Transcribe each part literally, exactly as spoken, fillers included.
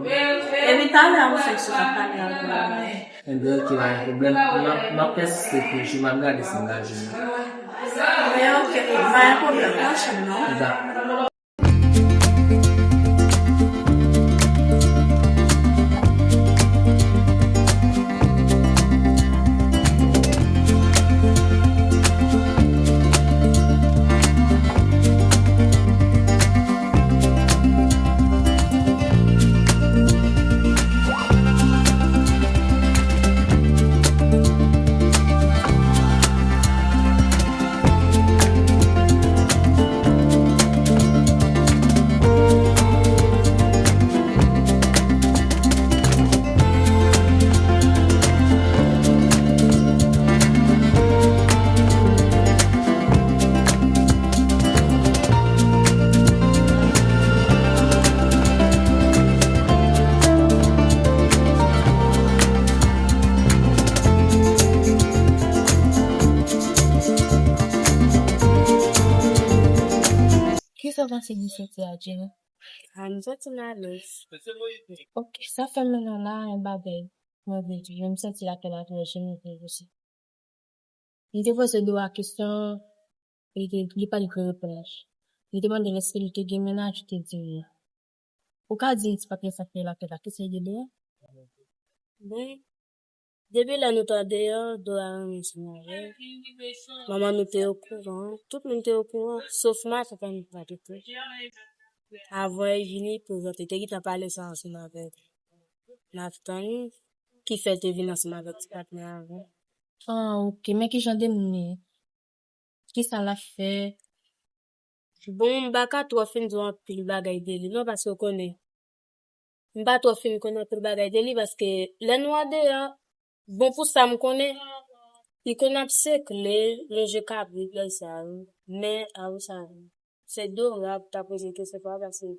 Epi talè a ou fè sou ka pale avè l. Ebyen, ok, pa gen pwoblèm. M ap, m ap pèsiste pou jwe, m ap gade si m ka jwe. Men ok, pa gen pwoblèm, pa chanm non. Dakò. Kisa w panse de soti a, Jenny? Ah, m santi m alèz. Ok, sa fè m mennen w la, yon bagay mwen vle di, men m santi lakay la trè jenere osi. Li te poze Dora kesyon, li te, li pa t vle reponn. Li te mande l èske li te gen mennaj, li te di wi. Ou ka di m ti pa t gen sa k fè lakay la, kisa l te di Dora? Bon, depi lè nou t andeyò, Dora renmen ansanm avè l. Manman nou te okouran, tout moun te okouran, sof matant pa nou pa t okouran. Avan l vini, prezante, te gentan pale sa ansanm avè l. N ap tann li, ki fè l te vin ansanm avèk ti patnè avè l. Ah, ok. Men ki jan de moun li ye? Kisa l ap fè? Bon, m pa ka twò fin di w anpil bagay de li, non, paske w konnen. M pa twò fin konn anpil bagay de li, paske lè nou andeyò, bon, pou sa m konnen, li konn ap sekle, lonje kabrit, bagay sa yo. Men, a ou sa, se Dora pou ta poze kesyon sa, paske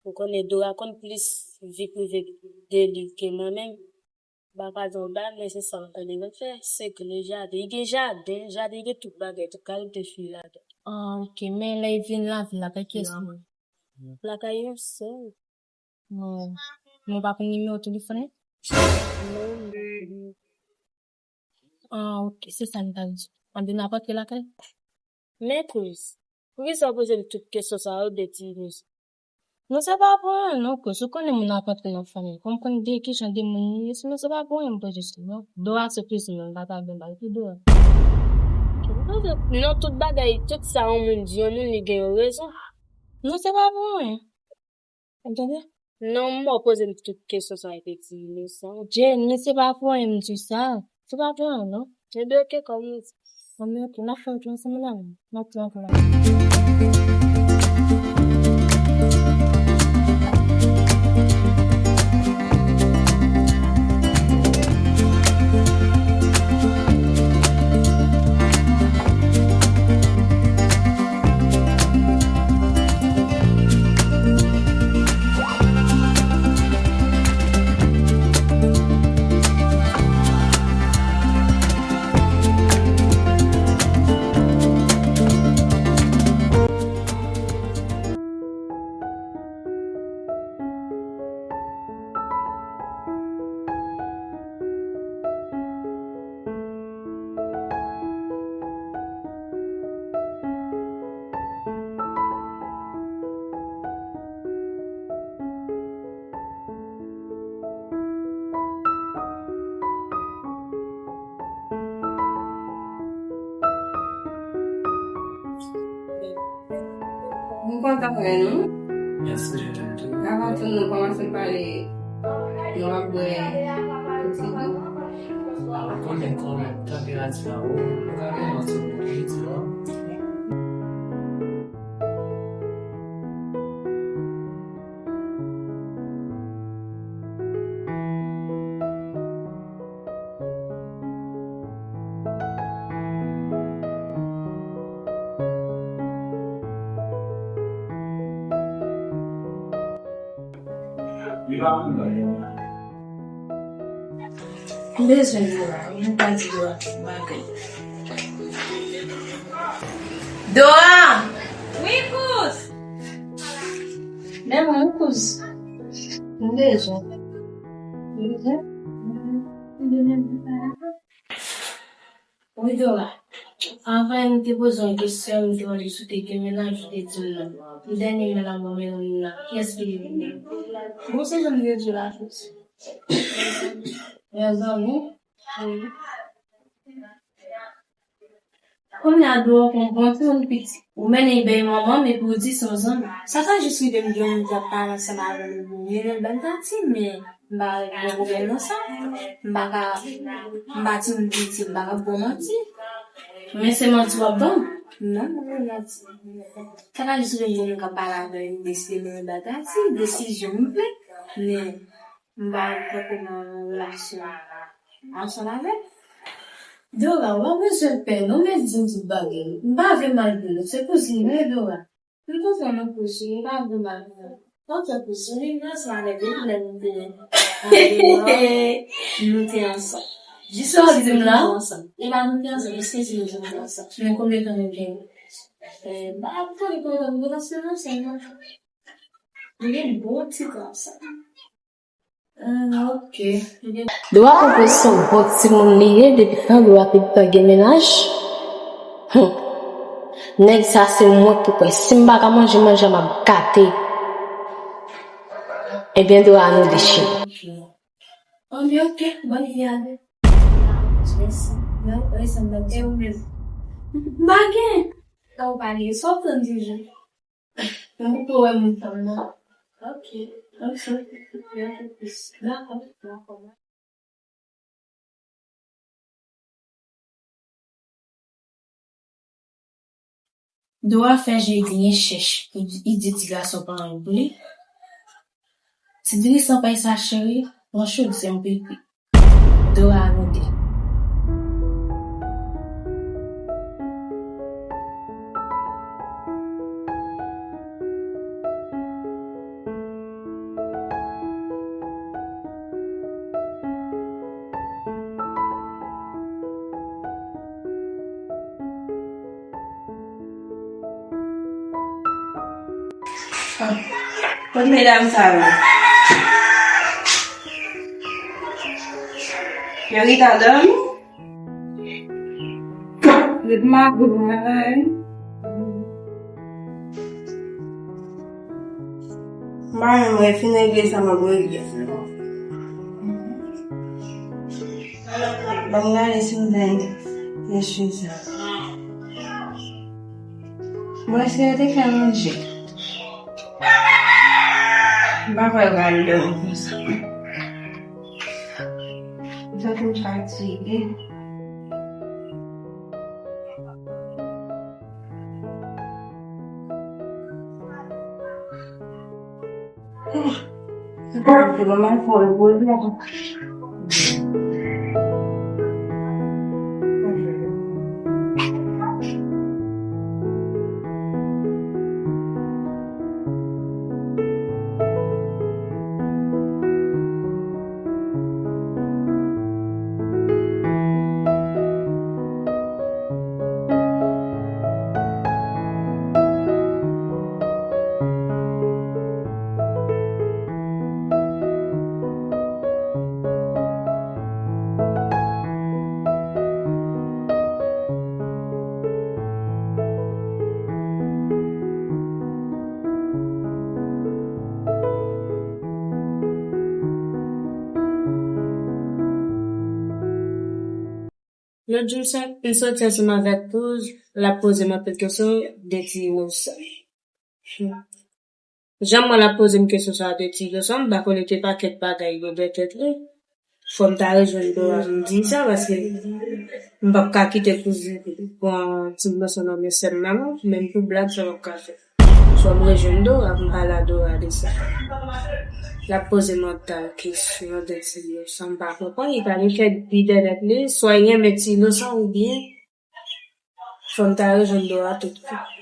ou konnen Dora konn plis vi prive de li ke mwen menm. M pa ka di w bagay, men se sa m tande yo fè, se ke le jaden. Li gen jaden, jaden, li gen tout bagay, tout kalite fwi ladan. Ah, ok. Men lè l vin lavil la, lakay kiyès li ye? Lakay yon sè. Non. Men w pa konn nimewo telefòn li? Non, m pa konn. Ah, ok, se sa m ta di. Anben n ap antre lakay. Men Chris, poukisa w poze m tout kesyon sa yo de ti mesye? Non, se pa pou anyen, non, Chris. Ou konnen moun ap antre nan fanmi. Fò m konn de ki jan de moun li ye, sinon se pa pou anyen m poze sa, non. Dora se kouzen mwen, m pa ta byen bay pou Dora. Non, tout bagay, tout sa yon moun di, yon moun li gen yon rezon. Non, se pa pou anyen. Ou tande? Non, m ap poze m tout kesyon sa yo te di inosan. Jenny, se pa pou anyen m di sa. Se pa pou anyen, non. Ebyen, ok, kòm ou di. Anben, ok, n ap fè wout la ansanm, la. N ap fè wout la. M kontan wè nou. Mèsi, je t'aime tou. Avan tou nou kòmanse pale, nou ap bwè yon ti kou. A, ou konnen kòman tanperati a wo, nou ka gen yon ti kou, wi, ti kou. M bezwen Dora, mwen pa di Dora tout bagay. Dora! Wi, kouz! Men mwen, wi, kouz. M bezwen. M bezwen. Wi, Dora. Avan, m te poze yon kesyon, m te mande si w te gen mennaj, ou te di m non. M dènye imèl la m voye w la, kiyès ki li menm? Bon, se jan m te di w la, tou. Yon zanmi? Wi. Kounye a, Dora, ou konn bon timoun piti. Ou mennen bèy manman m epi ou di se yon zanmi. Sa ka jis rive m gen yon moun k ap pale ansanm avè m, li rele l ban m pati, men m pa gen pwoblèm nan sa. M pa ka, m pa timoun piti, m pa ka ba w manti. Men se manti w ap ban m? Non, non, non, manti. Sa ka jis rive m gen yon moun k ap pale avè m, li deside mennen l ban m pati, desizyon m pran, men m pa vle tankou nan yon relasyon ansanm avè l. Dora, w pa bezwen pè, non, men di m tout bagay. M pa vle mal pou nou, se kouzin mwen, Dora. M konprann ou, kouzin, m pa vle mal pou nou. Ok, kouzin, vin ansanm avè m depi lè nou te andeyò, nou te ansanm. Sa w di m la? E pa nou te ansanm, eske di nou nou te ansanm? Men konbyen tan nou gen? Eh, m pa konn konbyen tan nou gen, paske nou ansanm, non. Nou gen bon ti tan ansanm. Hmm, ok. Dora konprann se yon bon timoun li ye, depi tan Dora te, te gen mennaj. Hmm. Nèg sa se mwen k pou kwè. Si m pa ka manje, manje a m ap gate. Ebyen, Dora, nou dechire. Anben, ok. Bòn vi a de. Mèsi. Non, wi, sa m ap di ou menm. M pa gen. Sa w pa gen, sa w tann deja? Mwen poko wè moun sa m nan. Ok. Ok. Dakò. Dakò. Dora fè je li genyen chèch, li di ti gason pa anyen pou li. Ti diri san pay sa cheri, yon chodyè yon pipi. Dora anode. Kot medam sa yo? Yo gentan dòmi? Ret magoumay. M pa menm wè fin regle sa m ap regle. Ban m gade si m jwenn yon chita. Bon, èske yo te fè manje? M pa kwè yo pral dòmi konsa. M santi m fatige. Lòt jou sa, m sòti ansanm avèk Touz, l ap poze m anpil kesyon de ti inosan. Jan m wè l ap poze m kesyon sa a de ti inosan, m pa konnen ki pakèt bagay yo nan tèt li. Fò m ta rejwenn Dora, m di sa, paske m p ap ka kite kouzin pran ti inosan nan men sè m nan, non. Menm pou blag, sa p ap ka fèt. Fò m rejwenn Dora pou m pale a Dora de sa. L ap poze m antan kesyon de ti inosan, m pa konprann, li pa gen kèk bi dèyè tèt li, swa li renmen ti inosan oubyen fò m ta rejwenn Dora tout kou.